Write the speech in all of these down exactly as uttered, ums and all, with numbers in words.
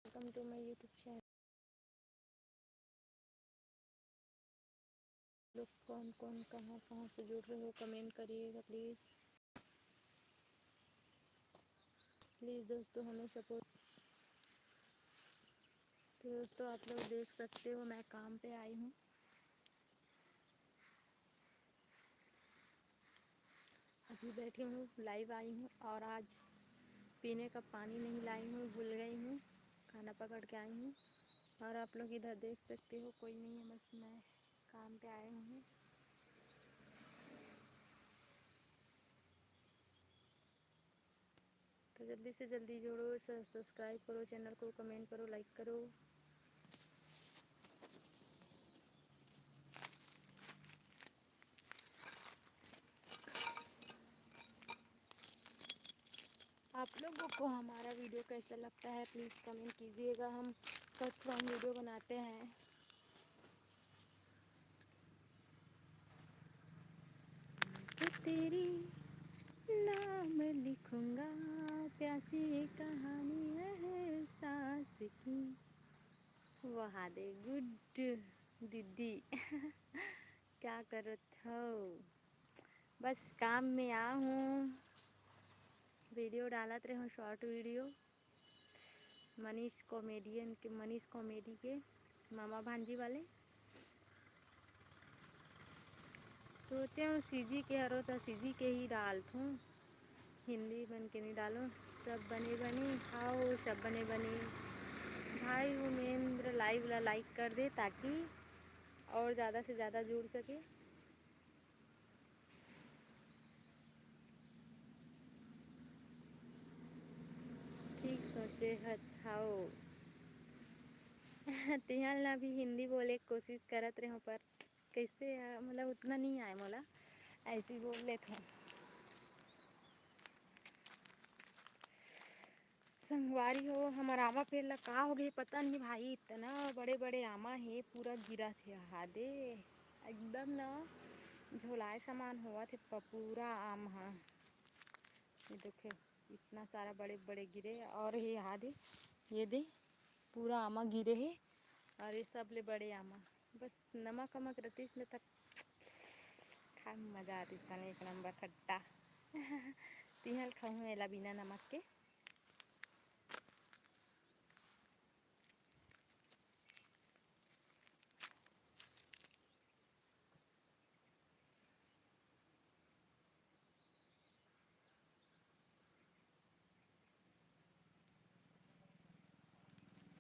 Welcome to my YouTube channel। लोग कौन कौन कहाँ कहाँ से जुड़ रहे हो, कमेंट करिएगा प्लीज़। प्लीज़ दोस्तों, हमें सपोर्ट। तो दोस्तों, आप लोग देख सकते हो, मैं काम पे आई हूँ, अभी बैठी हूँ, लाइव आई हूँ और आज पीने का पानी नहीं लाई हूँ, भूल गई हूँ, खाना पकड़ के आई हूँ। और आप लोग इधर देख सकते हो, कोई नहीं है, बस मैं काम पे आई हूँ। तो जल्दी से जल्दी जुड़ो, सब्सक्राइब करो चैनल को, कमेंट करो, लाइक करो। आप लोगों को हमारा वीडियो कैसा लगता है, प्लीज़ कमेंट कीजिएगा। हम कट फ्रॉम वीडियो बनाते हैं। तेरी नाम लिखूंगा, प्यासी कहानी एहसास की। वहा दे गुड दीदी। क्या करत हो? बस काम में आ हूँ, वीडियो डालत रहे हूँ, शॉर्ट वीडियो। मनीष कॉमेडियन के, मनीष कॉमेडी के मामा भांजी वाले। सोचे हूँ सीजी के हरो तो सीजी के ही डालत हूँ, हिंदी बन के नहीं डालो। सब बने बने, हाओ सब बने बने। भाई उमेंद्र लाइव ला लाइक कर दे ताकि और ज़्यादा से ज़्यादा जुड़ सके। ठीक सोचे हच, हाओ। तिहल ना भी हिंदी बोले के कोशिश करत रहे हूँ, पर कैसे, मतलब उतना नहीं आए मोला, ऐसे ही बोल लेत हूँ। संगवारी हो, हमर आमा पेड़ ला का हो गे पता नहीं भाई, इतना बड़े बड़े आमा हे, पूरा गिरत हे। हा दे, एकदम ना झोलाए समान होवत हे प-, पूरा आम ह। ये देखे, इतना सारा बड़े बड़े गिरे। और ये हा दे, ये दे, पूरा आमा गिरे हे। और ये सबले बड़े आमा, बस नमक अमक रतिस न, तक खाए में मजा आतिस तने, एक नंबर खट्टा। तिहल खाऊँ एला बिना नमक के।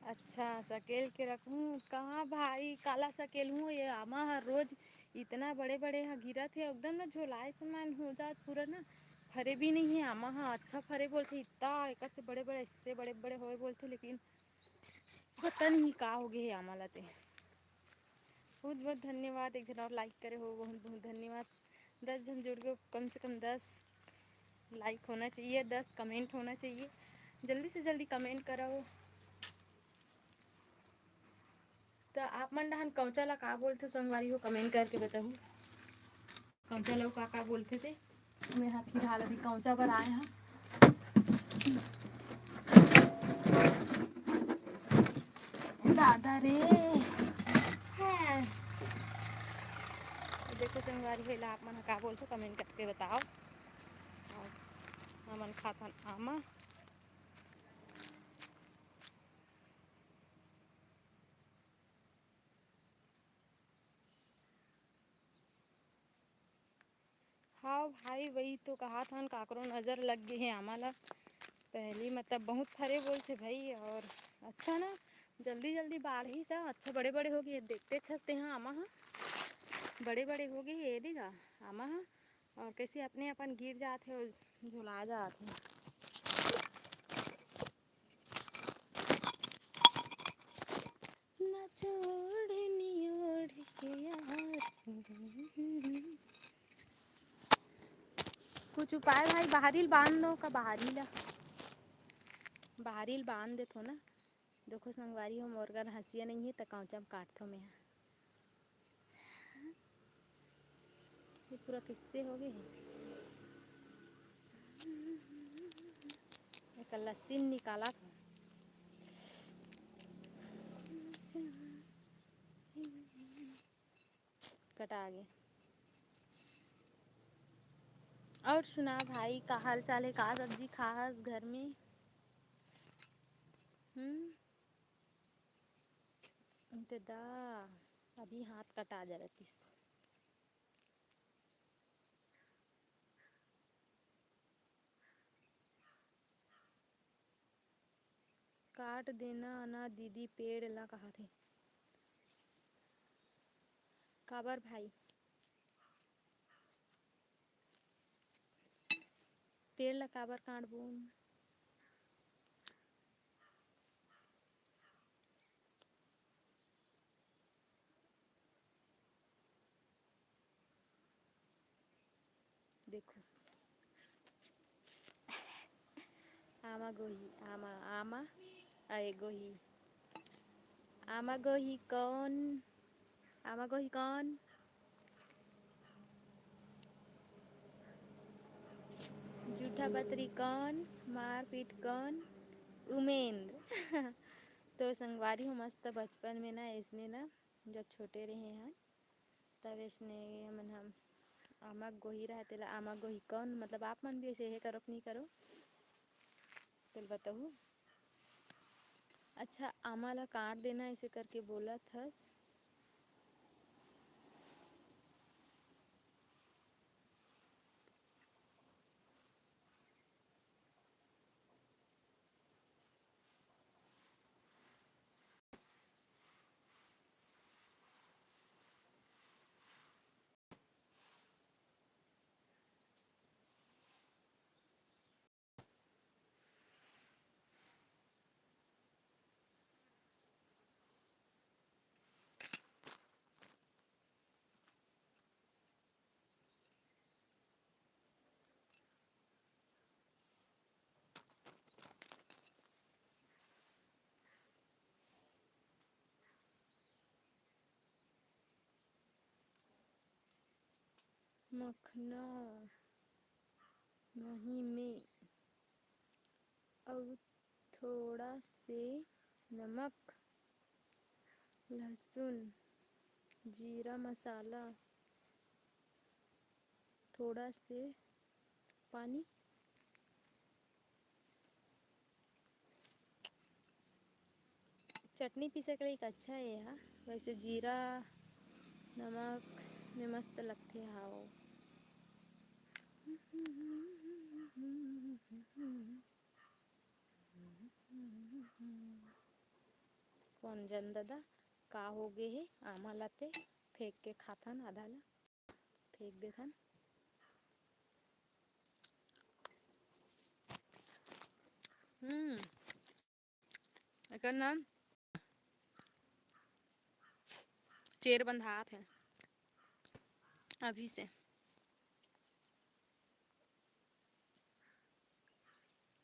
अच्छा, सकेल के रखूं? कहाँ भाई, काला सकेल हूँ? ये आमा हर रोज इतना बड़े बड़े ह गिरत हे, एकदम ना झोलाए समान हो जात पूरा ना। फरे भी नहीं है आमा ह, अच्छा फरे बोलथे, इतना एकर से बड़े बड़े, इससे बड़े बड़े होए बोलथे, लेकिन पता नहीं का हो गे हे आमा ला ते। बहुत बहुत धन्यवाद, एक झन और लाइक करे हो, बहुत बहुत धन्यवाद। दस झन जुड़ गए, कम से कम दस लाइक होना चाहिए, दस कमेंट होना चाहिए। जल्दी से जल्दी कमेंट करो। तो आप मन डहन कौचा ला का बोलथे संगवारी हो, कमेंट करके बताहू। कौचा ला का का बोलथे ते। मैं हा फिलहाल अभी कौचा बर आए हंव। दादा रे। हैं। तो देखो संगवारी हो, एला आप मन हा का बोलथो, कमेंट करके बताओ। और हमन खाथन आमा। हाँ भाई, वही तो कहाथन, काकरो नजर लग गे हे आमा ला। पहली मतलब बहुत फरे बोलथे भाई, और अच्छा ना, जल्दी जल्दी बाढ़ही सा, अच्छा बड़े बड़े हो गे, देखते छस ते हा आमा हा, बड़े बड़े हो गे हे, ए दे गा आमा हा, और कैसे अपने अपन गिर जात हे और झुला जात हे। ना छोड़ नियोड़ के यार। कुछ उपाय भाई, बाहरी ल बांध दो का, बाहरी ला, बाहरी ल बांध देथो ना। देखो संगवारी हो, मोर करा हंसिया नहीं है, त कौचा म काटथो मैं हा। ये पूरा किससे हो गए हैं? एकर लस्सी निकालत हन। कटा गे। और सुना भाई, का हाल चाल हे? का सब्जी खास घर में? हम्म, ते दा अभी हाथ कटा जा रहतीस। काट देना ना दीदी, पेड़ ला कहाथे। काबर भाई, पेड़ ला काबर काटबो? देखो, आमा गोही, आमा, आमा, अरे गोही, आमा गोही कौन? आमा गोही कौन? जूठा पतरी कौन? मारपीट कौन? उमेंद्र। तो संगवारी हो, मस्त बचपन में ना, ऐसने ना, जब छोटे रहे हन, तब ऐसने हमन हम आमा गोही रहा, तेला आमा गोही कौन, मतलब, आप मन भी ऐसे हे करो कि नहीं करो, तेल बताहू। अच्छा, आमा ला काट देना, ऐसे करके बोलत हस। मखना नहीं में, अउ थोड़ा से नमक, लहसुन, जीरा मसाला, थोड़ा से पानी। चटनी पीसे के लिए एक अच्छा हे हा, वैसे जीरा नमक में मस्त लगथे। हाव, कौन जन दादा, का हो गे हे? आमा लाते फेंक के खाथन, आधा ला फेंक देथन। हम्म, एकर ना चेर बंधात हे अभी से।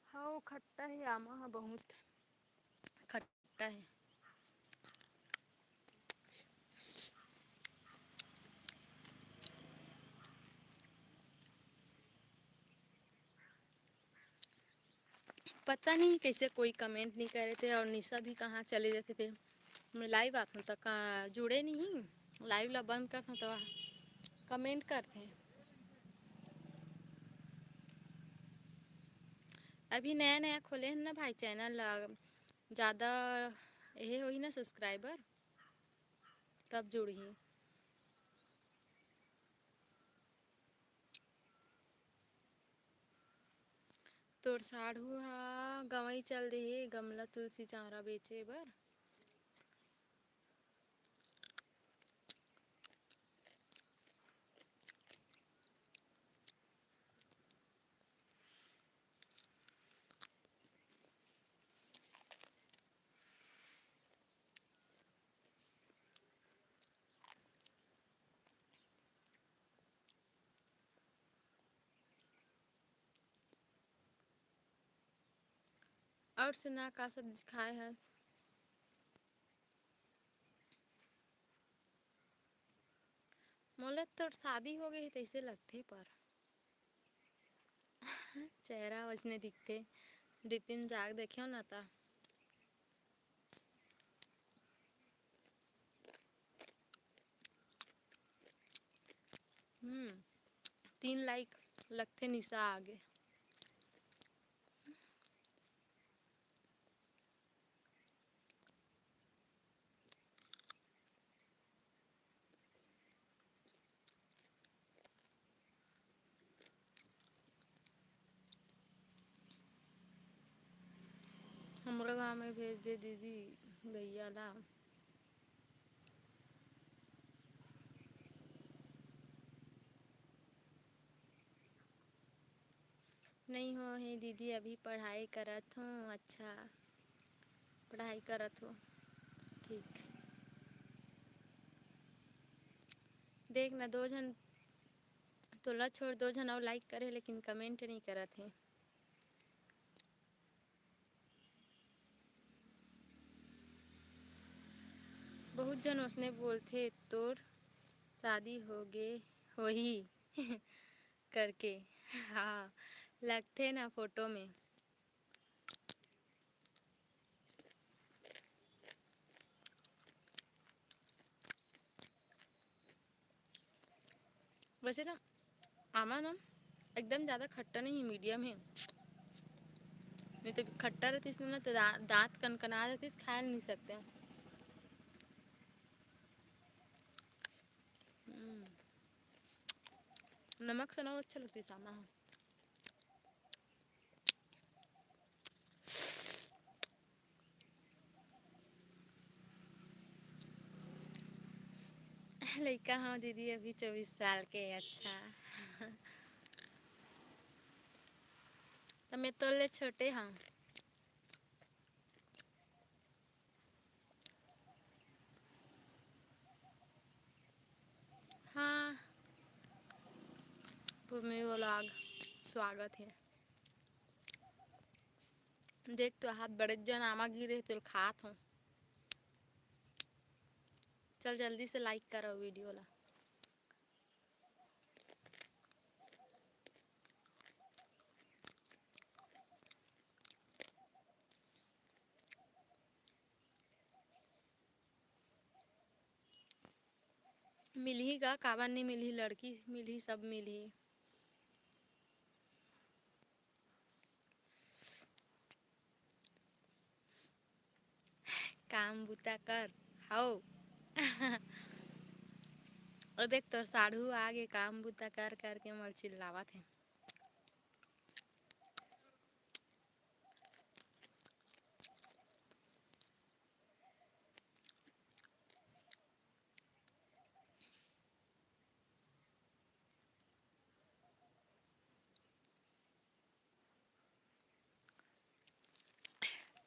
हाँ, वो खट्टा हे, आमा ह बहुत खट्टा हे। पता नहीं कैसे कोई comment नहीं करे थे, और निशा भी कहाँ चले जाते थे। मैं live आथन त का जुड़े नहीं, live ला बंद करथन त comment करथे। अभी नया नया खोले हन ना भाई channel ला, ज़्यादा यही होही ना subscriber, तब जुड़ही। तोर साढ़ू हा गंवई चल देहे गमला तुलसी चांरा बेचे बर। और सुना, का सब्जी खाए हस? मोला तोर शादी हो गई तैसे लगथे, पर चेहरा वइसने दिखथे। डीपी में जाके देखेव ना त। हम्म, तीन लाइक लगथे निशा आगे। हमरो गाँव में भेज दे दीदी भैया ला। नहीं हो हे दीदी, अभी पढ़ाई करत हूँ। अच्छा, पढ़ाई करत हो, ठीक। देख ना, दो झन तोला छोड़, दो झन अउ लाइक करे, लेकिन कमेंट नहीं करत हे। बहुत झन ओसने बोलथे, "तोर शादी होगे होही," करके। हाँ, लगथे ना फोटो में। वैसे ना, आमा ना एकदम ज़्यादा खट्टा नहीं, मीडियम है। नहीं तो खट्टा रहतिस ना, तो दा-, दांत कनकना जातिस, खाए नहीं सकते। हम्म। नमक से ना अच्छा लगतिस आमा ह। लइका हव दीदी, अभी चौबीस साल के। अच्छा, त मैं तोर ले छोटे हव। हाँ, भूमि vlog, स्वागत है। देख तो, हाथ बड़े जन आमा गिरे, तेल खात हूँ। चल, जल्दी से लाइक करो वीडियो ला। मिलही गा, काबर नहीं मिलही, लड़की मिलही, सब मिलही। काम बुता कर, हव। ओ देख, तोर साढ़ू आगे, काम बुता कर करके मोला चिल्लावत हे।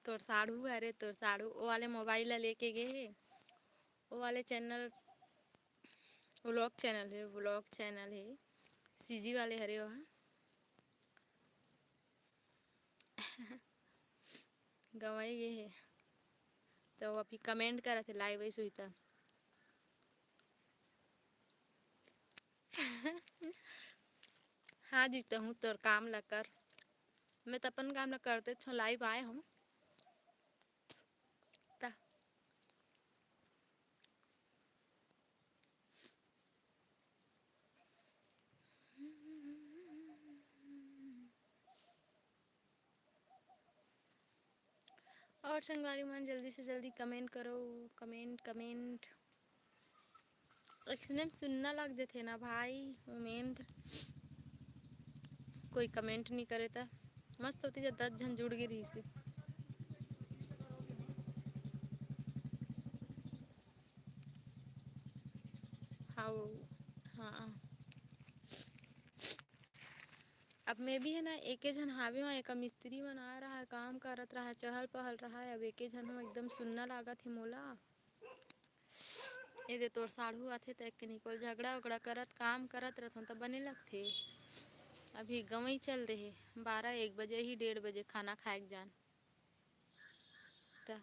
तोर साढ़ू, अरे तोर साढ़ू ओ वाले मोबाइल ला लेके गे हे, ओ वाले चैनल, व्लॉग चैनल हे, व्लॉग चैनल हे, सीजी वाले हरे ओहा। गंवाई गे हे, तो अभी कमेंट करत हे, लाइव आई सुहिता। हाँ जीतहूँ, तोर काम ला कर। मैं तो अपन काम ला करते छो, लाइव आए हूँ। ता। और संगवारी मन, जल्दी से जल्दी कमेंट करो, कमेंट, कमेंट। अइसने में सुन्ना लग जथे ना भाई, उमेंद। कोई कमेंट नहीं करे त मस्त होती, जब दस झन जुड़ गे रहिस। हाँ, वो, हाँ। अब मैं भी है ना, एके झन हावे हो, एक मिस्त्री मन आ रहा है, काम करत रहा है, चहल पहल रहा है। अब एके झन हम एकदम सुन्ना लागत हे मोला। ए दे तोर साढ़ू आथे त एक निकोल झगड़ा उगड़ा करत, काम करत रथन त बने लगथे। अभी गंवई चल दे हे, बारह एक बजे ही, डेढ़ बजे खाना खाए के जान। त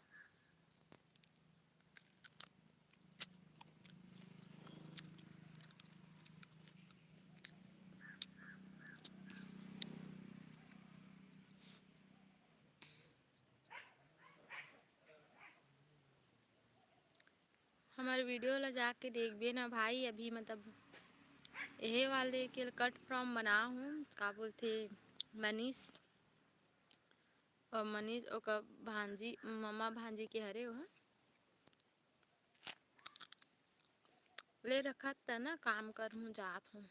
हमर वीडियो ला जाके देखबे ना भाई, अभी मतलब एहे वाले के कट फ्रॉम बना हूँ, का बोलथे मनीष, और मनीष ओकर भांजी, ममा भांजी के हरे ओह। ले रखत त ना काम कर हूँ, जात हूँ।